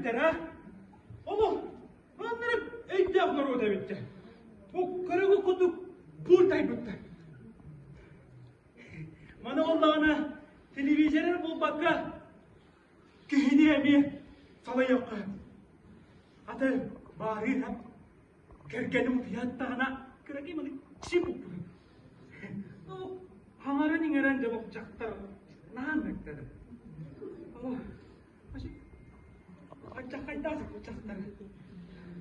эбиттэр, а? Олох, маннарык өйдөөх норуот эбиттэр. Бу көрүгү курдук бууртайбыттар. Маны оллаҕына телевизоры булбакка киһини эмиэ салайыахха. Аты баарыыһап кэргэним утуйааттаҕына кыракый маны чип укпутум. Хаҥаран-иҥэрэн дьабах дьахтар наһаа мөктөрө. Аччаххайдаах дьахтар.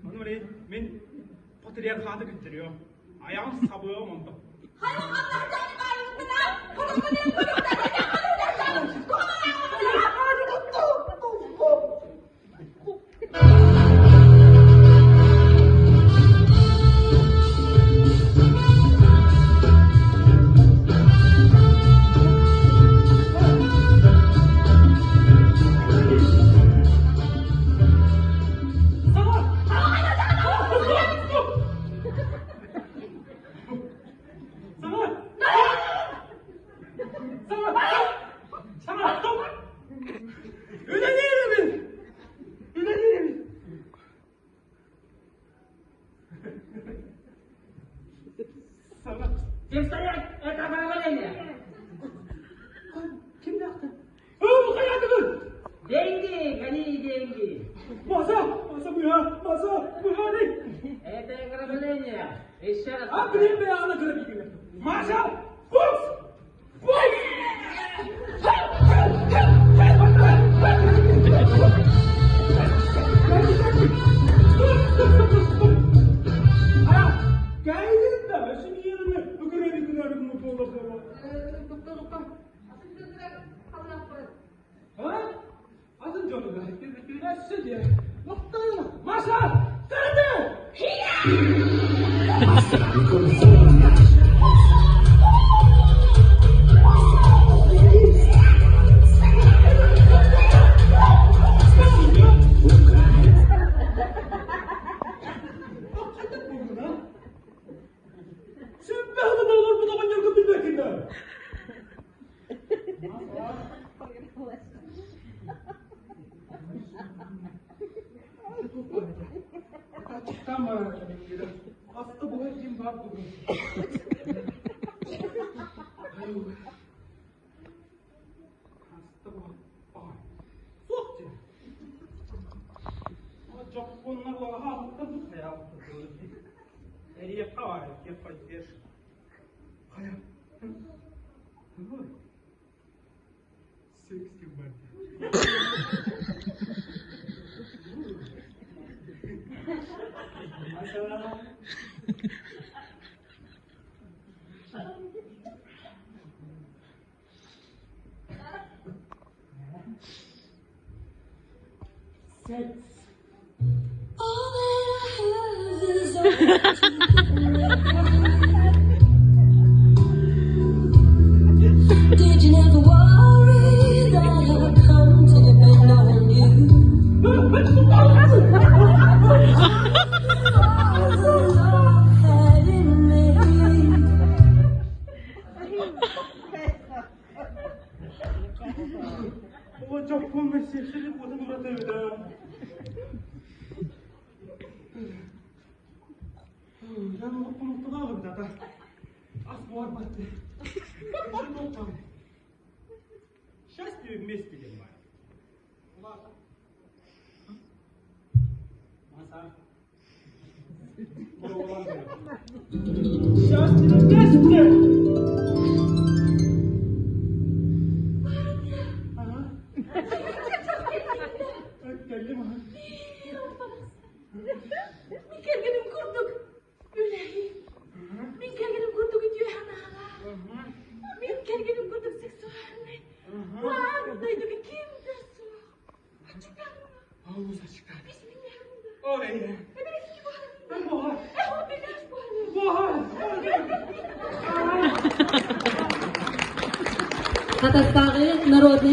Ону мин патриархаты кыттериом. Айаҕын сабыам онтон. Үлэлиир Үлэлиир Ким стоять? Это ограбление! Ким дақты? О, хайатыгын! Деньги, гони деньги! Маса, маса быһа, маса, быһа Это ограбление! Еще раз. А, блин, бля, она грабителя. Маша, букс! Букс! Маша! Сүппэһи олорбут оҕонньорго билбэккин да. Аста буһар ким бар бүгүн. Аста буһар. Суох диэн. Дьоппуоннар лаҕаһаабыттан тутайаабыттар. Эриэххэ баар, техподдержка. Хайа. Секс диэн бар Секс. All that I have is all to Did you never worry that I'd come to depend on you? All the love had in me. О, дьоппуоҥҥа сиэксэлик уотун ураты эбит Дьон олохпун эбит ата. Ас буһарбат. Счастье вместе диэн баар. Улаата. Маса. Счастье вместе! Ага. Кэллим аха. Мин кэргэним курдук үлэһит. Мин кэргэним курдук үтүө санаалаах. Мин кэргэним курдук сексуальнай. Бу аан дойдуга ким да суох. Олус ачыкаан. Ой. Буһар. Буһар. Хатастааҕы народнай